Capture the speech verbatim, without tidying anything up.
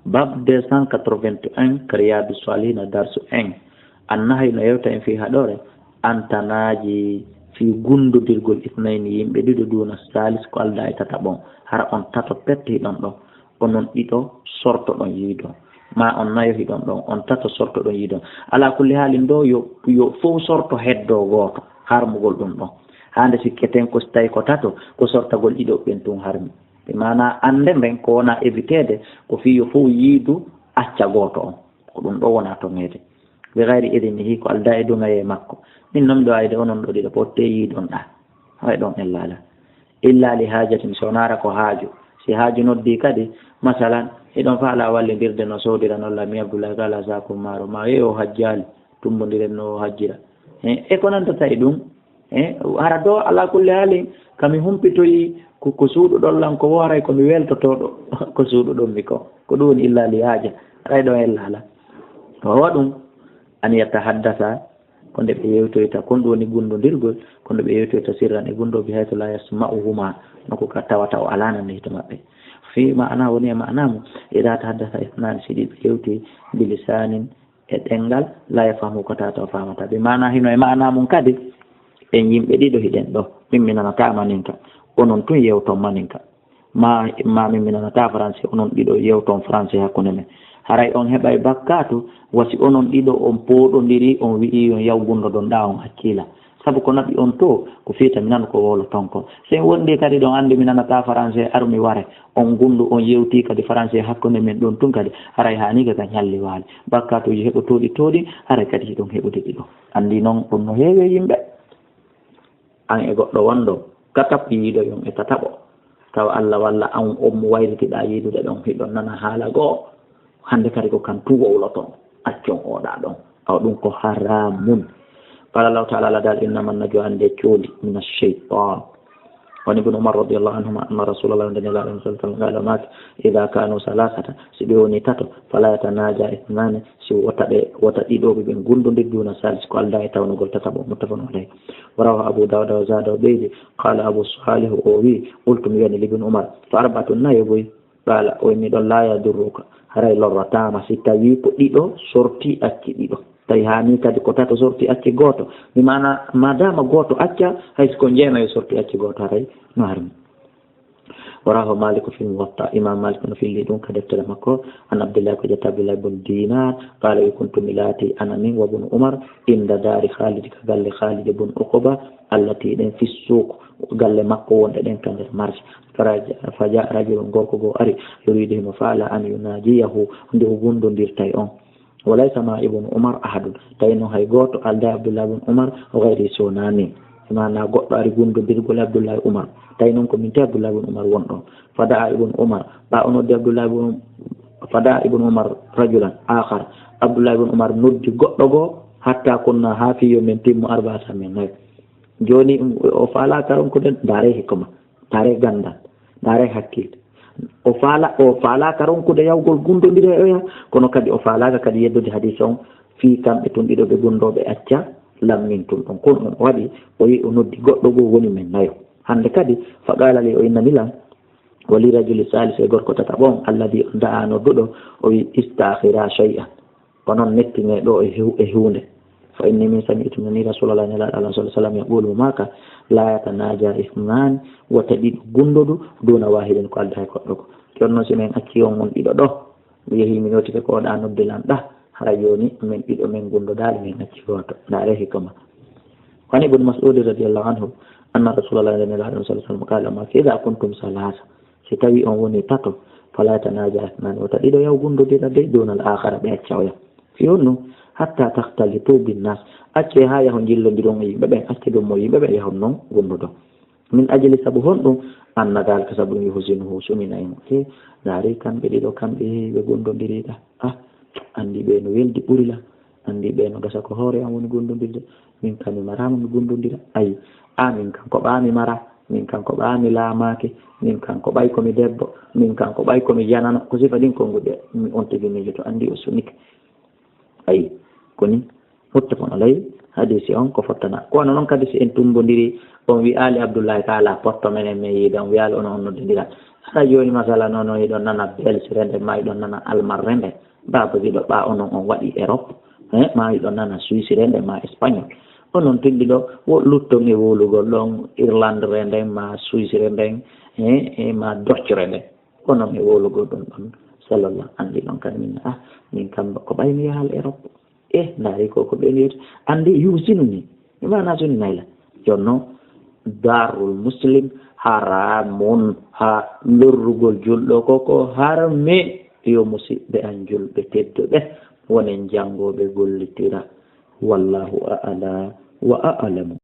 Bab deux cent quatre-vingt-un, Riyadu Salihina, darsu un. Annahayi no yewta en fii haɗore, an tanaaji, fii gundondirgol, ithnayni, yimɓe ɗiɗo, duna salis, ko aldaa e tataɓo on. Hara on tato pet hiɗon ɗon, onon ɗiɗo sortoɗon yiidon. Ma on nayo hiɗon ɗon, on tato sortoɗon yiidon. Ala kulli haalin ɗo, yo, yo fow sorto heddo gooto, harmugol ɗum ɗon. Hande sikketen ko si tawi ko tato, ko sortagol ɗiɗo ɓen tun harmi. Bi maana annde nden ko wona éviteede, ko fii yo fow yiidu acca gooto on. Ko ɗum ɗo wona toŋeede. Bi gayri idnihi, ko aldaa e duŋayee makko. Min non miɗo ayde onon ɗo ɗiɗo, potte yiidon ɗa. Haray ɗon ella ala. Illa li haajatin, so naara ko haaju. Si haaju noddi kadi, masalan, hiɗon faala wallindirde no soodira non la mi Abdullahi kala saaku maaro, ma yeeyo hajjaali, tumbondiren no o hajjira. E, e ko nantata e ɗum, e, hara do ala kulli haalin, kami humpitoyi ko, ko suuɗuɗon lan ko wo haray ko mi weltotooɗo, ko suuɗuɗon mi ko. Ko ɗum woni illa li haaja, haray ɗon ella ala. Ko waɗum, an yatahaddasa, ko nde ɓe yewtoyta, kon ɗum woni gundondirgol, ko nde ɓe yewtoyta sirran e gundo, bi haythu la yasma'uhuma, nokku ka tawata o alaa nande hito maɓɓe. Fi ma'ana woni e ma'ana mo, ida tahaddasa ithnan, si ɗiɗo yewti, bi lisanin, e ɗengal, la yafhamu, ko tata o famata. Bi ma'ana hino e ma'ana mum kadi, en yimɓe ɗiɗo hiɗen ɗo, min mi nanata maninka, onon tun yewton maninka. Ma, ma min mi nanata français, onon ɗiɗo yewton français hakkunde men. Haray on heɓay bakkaatu, wasi onon ɗiɗo on pooɗondiri, on wi'i on yaw gundodon ɗa on hakkila. Sabu ko naɓi on to, ko fiita mi nanu ko wowloton kon. Si en wondi kadi ɗon andi mi nanata français, aru mi ware, on gundu, on yewti kadi français hakkunde men ɗon tun kadi, haray haani ka kan halli waali. Bakkaatuji heɓotooɗi tooɗi, haray kadi hiɗon heɓude ɗiɗo. Andi non ɗum no heewi e yimɓe. An e goɗɗo wonɗo, ka tappo yiidoyon e tataɓo. Tawa Alla walla an on mo waylitiɗaa yiidude ɗon, hiɗon nana haala goo. Hande kadi ko kan tun wowloton, accon oɗa ɗon. Awa ɗum ko haramun. Qala Allahu ta'ala, Alla daal, innama najwa, ande cooli, mina shaytan. Woni Ibn Umar radiyallahu anhuma, anna Rasulallah, nde Nelaaɗo sallallahu alaihi wasallam, qala, maaki, idha kanu salasata, si ɓe woni tato, fala yatanaja ithnani, si wota ɓe, wota ɗiɗo ɓe ɓen gundondir duna salis, ko aldaa e tawnugol tataɓo, muttafaqun alayh. Wa rawahu Abu Dawud wa zada, o ɓeydi, qala Abu Salih, o wi, qultu, mi wiyani li Ibn Umar, fa arba'atun, nayo boy? Qala, o wi, miɗon la yadurruka, haray lorrataama si tawi ko ɗiɗo sorti acci ɗiɗo. Tawi haani kadi ko tato sorti acci gooto. Mi maana, madama gooto acca, hay si ko jeenayo sorti acci gooto, haray no harmi. Wa rawahu Malik fil Muwatta. Imam Malik no filli ɗum ka deftere makko. An Abdullah, ko jetta Abdullah ibn Dinar. Qala, wi, kuntu, mi laati, ana min wa ibn Umar, inda dari Khalid, ka galle Khalid ibn Uqba, allati, ɗen, fi suq, galle makko wonɗe ɗen ka nder marché. Faraja-, faja rajulun, gorko goo ari, yuridu, himo faala, an yunajiyahu, nde o gundondirtay on. Walaysa ma ibnu Umar ahadun. Tawi noon hay gooto aldaa Abdullah ibn Umar, o gayri so wonaa min. Maanaa goɗɗo ari gundondirgol Abdullah Umar. Tawi noon ko min te Abdullah ibn Umar won ɗon. Fada'a ibn Umar. Ɓaa o noddi Abdullah ibn, fada'a ibn Umar rajulan akhar. Abdullah ibn Umar noddi goɗɗo goo, hatta kunna, haa fii yo min timmu arba'a, sa min nayo. Jooni, o faalaaka ronkude, ndaaree hikma, ndaaree ganndal, ndaaree hakkilde. O faala-, o faalaaka ronkude yawgol gundondire e oya, kono kadi o faalaaka kadi yeddude hadiis on fii kamɓe tun ɗiɗo ɓe gundooɓe acca lammin tun ɗon. Kono ɗum o waɗi, o yi-, o noddi goɗɗo goo, woni men nayo. Hannde kadi, fa qaala li, o innani lan, wa li rajuli salis, e gorko tataɓo on, alladi on da'a nodduɗo, o wi, istakhira shay'an. Onon nettinee ɗo e hu-, e huunde. Fa inni min sami'tu, nani Rasulallah, Nelaaɗo Allah sallallahu alaihi wasallam, yaqulu, mo maaka, la yatanaja ithnan, wota ɗiɗo gundodu, duna wahidin, ko aldaa e goɗɗo goo. Jooni noon, si min acci on, on ɗiɗo ɗo, mi yehi, mi nootike ko oɗa noddi lan ɗa, hara jooni min ɗiɗo min gundodaali, min acci gooto. Ndaaree hikma. Wa an Ibn Mas'ud radiyallahu anhu, anna Rasulallah, Nelaaɗo sallallahu alaihi wasallam, qala, maaki, idha kuntum salasa, si tawi on woni tato, fala yatanaja ithnan, wota ɗiɗo yaw gundodira de, dunal akhara, ɓe acca oya. Fii honno? Hatta takhtalitu bin nas, acce haa yahon njillondiron e yimɓe ɓen, acce ɗum mo yimɓe ɓen yahon non gundodon. Min ajli, sabu honɗum? Anna dhalika, sabu ɗum, yuhzinuhu, suminay mo. He, ndaaree kamɓe ɗiɗo, kamɓe he ɓe gundondiri ɗa. Ah, anndi ɓe no weldi ɓuri lan. Anndi ɓe no gasa ko hoore an woni gundondirde. Min kam mi maraama mi gundondira. Ayi, a min kam ko ɓaa mi mara. Min kam ko ɓaa mi laamaaki. Min kam ko ɓay ko mi debbo. Min kam ko ɓay ko mi janano. Ko sifa ɗin konguɗi mi on tigi miijoto. Anndi o sunike. Ayi, koni muttafaqun alayhi. Hadiisi on ko fottana. Ko wano non kadi si en tumbondiri, on wi'aali Abdullahi ka alaa potto menen men yiide, on wi'aali ono on noddondira. Hara jooni, masala, nono, hiɗon nana Belsirende, ma hiɗon nana Almarrende, baaba giɗo ɓaa onon on waɗi Erop, eh, ma hiɗon nana Suisirende, ma Espagnol. Onon pinɗiɗo, wo lutton e wowlugol ɗon Irlandrenden, ma Suisirenden, eh, eh, ma Doccrenden. Onon e wowlugol ɗon ɗon, sallallahu, anndi ɗon kan min, ah, min kam ko ɓay mi yahal Erop. Eh, ndaari ko, ko ɓe mbiyata. Anndi yusinu ni. Mi maana suni nayla. Jonno, darul muslim haramun ha lorrugol julɗo ko, ko harmi. Yo musiɓɓe an julɓe tedduɓe, wonen janngooɓe gollitira. Wallahu a'la wa a'lamu.